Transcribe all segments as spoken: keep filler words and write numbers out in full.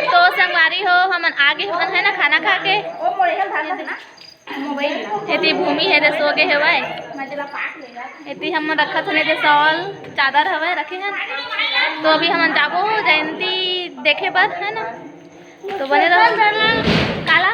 तो संगवारी हो, हमन आगे हमन है ना खाना खा के। एती भूमि हे दे सो गे हेवय। एती हमन रखत हन दे शॉल चादर हवय रखे हन। तो अभी हमन जाबो जयंती देखे बर, है ना? तो बने रहो। काला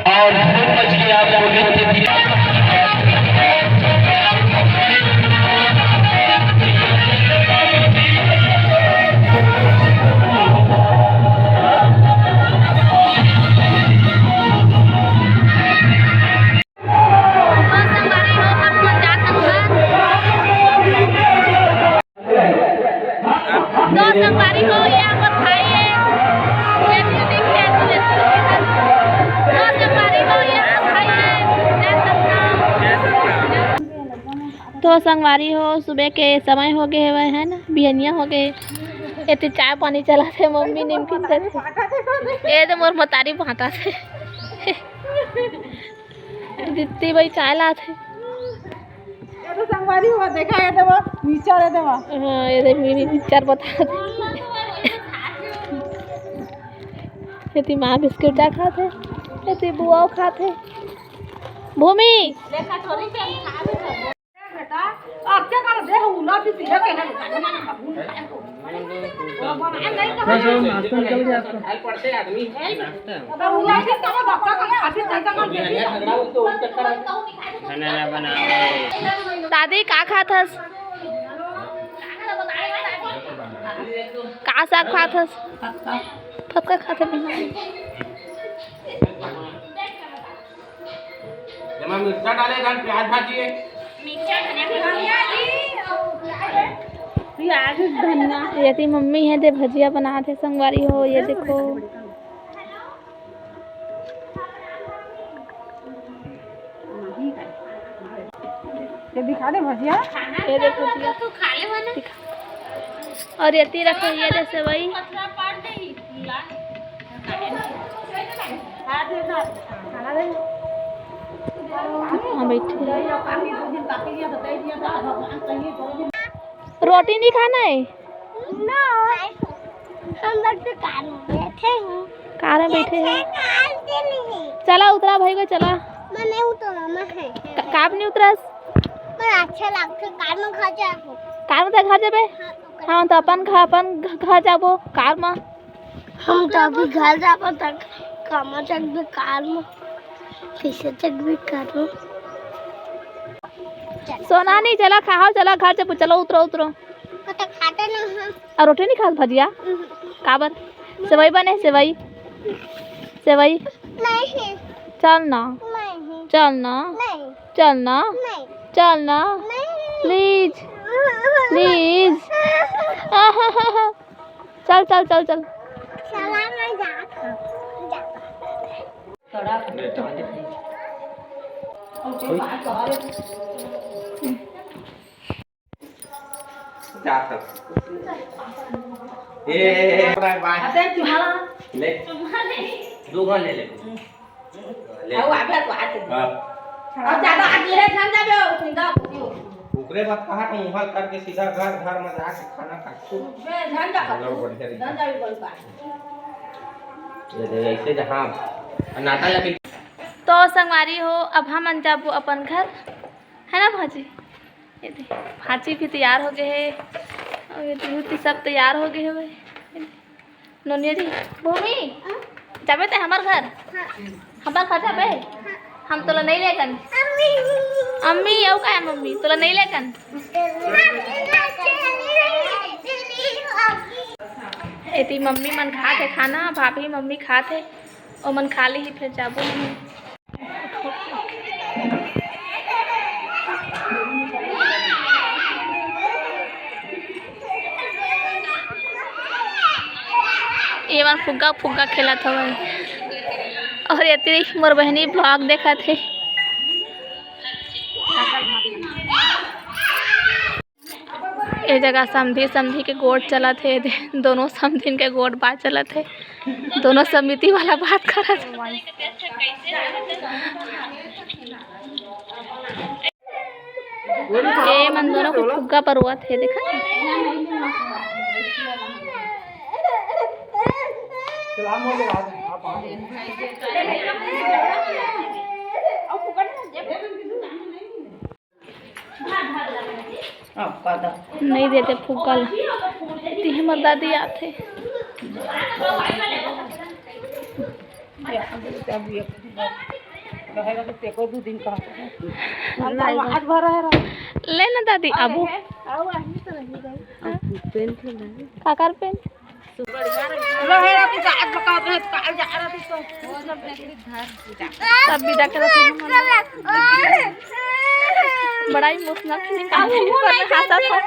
और धूम मच गया आपको नृत्य दिखा। तो संगवारी हो, ये हमर भाई हे। ये भी देख के आदमी रहते हैं। तो संगवारी हो, ये हमर भाई हे। जय सतनाम। तो संगवारी हो, सुबह के समय हो गए हवय, है ना, बिहनिया हो गए। एती चाय पानी चलाथे, मम्मी निमकिन देथे। ए दे मोर मतारी भांटा थे। दीदी भाई चाय लाथे। ये तो संगवारी हुआ, देखा, ये देवा, मिक्सचर, ये देवा। हाँ, ये देख, मिनी मिक्सचर बता दे। ये ती माँ बिस्कुट जा खाथे, ये ती बुआओ खाथे। भूमि। बेटा, अब क्या कर दे, उला भी पीछे के है। बस वो नाश्ता निकल गया आपका। खाना ना बनावे। दादी, का खात हस? का साग खात हस? फतका खात हस। एमा मिर्चा डाले, धन प्याज भाजी है। प्याज, धनिया। ये ती मम्मी हे, ते भजिया बनात हे, संगवारी हो, ये देखो। ये दिखा दे भजिया। ये देखो भजिया। दिखा। और ये ती रखे, ये दे सेवई। हाँ, बैठे हैं। रोटी नहीं खाना है? ना, हम लोग तो कार में बैठे हैं। कार में बैठे हैं। कार से नहीं। चला उतरा भाई को, चला। मैं नहीं उतरा, मैं है। क-, कार नहीं उतरस? मैं अच्छा लगता कार में घर जाबो। कार में तो घर जाबे? हाँ, तो हाँ, तो अपन घर, अपन घ-, घर जाबो कार में। हम तो अभी घर जाबो तक। कामा जग बेकार में, कैसे जग बेकार में। सोना नहीं, चला खाओ, चला घर से, चलो उतरो, उतरो। वो तो खाते नहीं हैं। और रोटी नहीं खात भजिया? हम्म। काबर? सेवई बने, सेवई, सेवई। नहीं। चल ना। नहीं। चल ना। नहीं। चल ना। नहीं। चल ना। नहीं। प्लीज। प्लीज। चल, चल, चल, चल। चला, मैं जात हूँ। जा। जा तब। ए, ए, ए, बाय, बाय। अबे तुम्हारा ले। तुम्हारा नहीं। दो गो ले ले। ले। आओ, आबे तो आते। हाँ। और ज्यादा आगे है, ध्यान जाबे, उठिन दा, उठिन। ओकरे बाद कहा तो मुंह करके सीधा घर, घर में जाके खाना खा। बे, ध्यान जा, चलो, बढ़िया रही। ध्यान जा, बोल पा। ये दे, ऐसे जहाँ नाटा लगे। तो संगवारी हो, अब हमन जाबो अपन घर, है ना भाजी? ये दे, भाजी भी तैयार हो गए है, और ये दूध भी सब तैयार हो गए है भाई। नोनिया जी, भूमि, हाँ? जाबे ते हमर घर? हाँ। हमर घर जाबे? हाँ। हम तोला नहीं लेगन। अम्मी। अम्मी, अउ का है मम्मी? तोला नहीं लेगन। एती मम्मी मन खात हे खाना, भाभी मम्मी खात हे, ओमन खा ली ही, फिर जाबो हम। ये मन फुग्गा फुग्गा खेलत हवय। और एती मोर बहिनी vlog देखत हे। ए जगह समधी समधी के गोठ चलत हे, दोनों समधिन के गोठ बात चलत हे, दोनों समिति वाला बात करत हे। ए मन दोनों के फुग्गा परवात हे, देखा? नहीं देते फुग्गा ला। तिहे मोर दादी आथे। रहेगा तो तेको दू दिन का। हम तो आज भर रहे रहो। ले ना दादी, आबू। आओ, आही तो रही गई। हाँ। पेंट है ना? काकर पेंट? रहे रहो तो आज बता दे, काल जा रहा तो सब विदा करत हे। बड़ा emotional scene का है, पर मैं हंसत हूँ।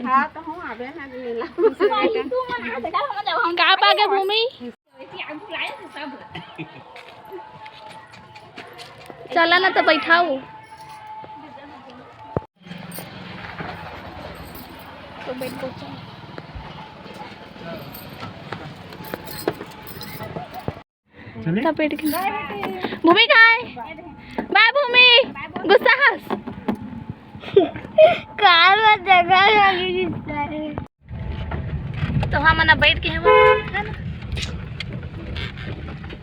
हाँ, तो हम आबे ना मिला। का पागे भूमि? चला ना तो बैठाओ। तो बैठ जाओ, चलो। चले? तब बैठ के। भूमि कहाँ है? बाय भूमि। गुस्सा हंस। कार में जगह लगी गुस्सा है। तो हमन अब बैठ के हमन, है ना,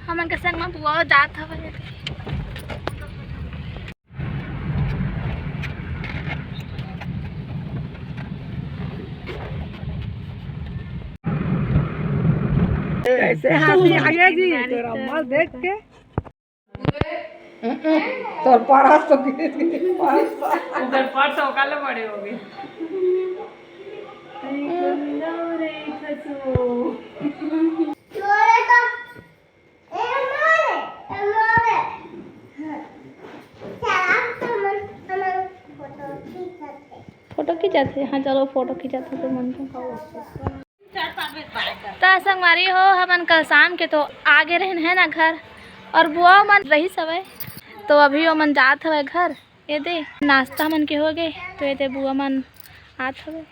हमन के संग म बुआ जात हवय। कैसे हंसी आ गया जी, तेरा अम्मा देख के। तोर परस तो गिर गई, परस तो। उधर परस ओकाले बड़े हो गए। फोटो खींचत हे। हाँ, चलो, फोटो खींचत हे तो मन को। त संगवारी हो, हमन कल शाम के तो आगे रहन है ना घर, और बुआ मन रहिस हवय, तो अभी ओमन जात हवय घर। ये दे नाश्ता मन के हो गए, तो ये दे बुआ मन आत हवय,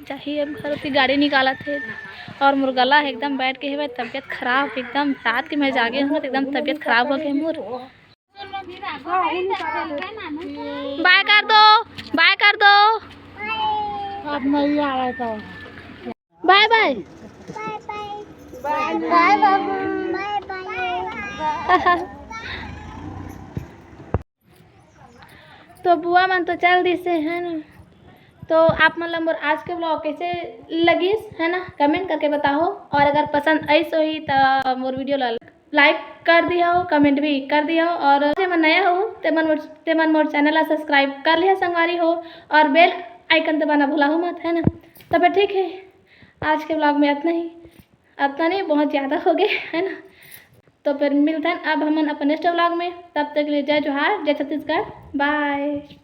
जाही अब घर। ओती गाड़ी निकालत हे, और मोर गला एकदम बैठ के हवय, तबीयत खराब एकदम। रात के मैं जागे हूँ, एकदम तबीयत खराब हो गई मोर। बाय कर दो, बाय कर दो। अब नहीं आ रहा था। बाय बाय। बाय बाय। बाय बाय बाबू, बाय बाय। तो बुआ मन तो चल दिसे है ना, तो आप मन ला मोर आज के vlog कैसे लगिस, है ना, comment करके बताओ। और अगर पसंद आइस होही त मोर video ला like कर दियो, comment भी कर दियो। और जे मन नया हो, ते मन मोर, ते मन मोर channel ला subscribe कर लिया संगवारी हो, और bell icon दबाना भुलाहू मत, है ना। तो फिर ठीक है, आज के vlog में अतना ही, अतना नहीं, बहुत ज़्यादा हो गए, है ना। तो फिर मिलथन अब हमन अपन next vlog में। तब तक के लिए जय जोहार, जय छत्तीसगढ़, bye।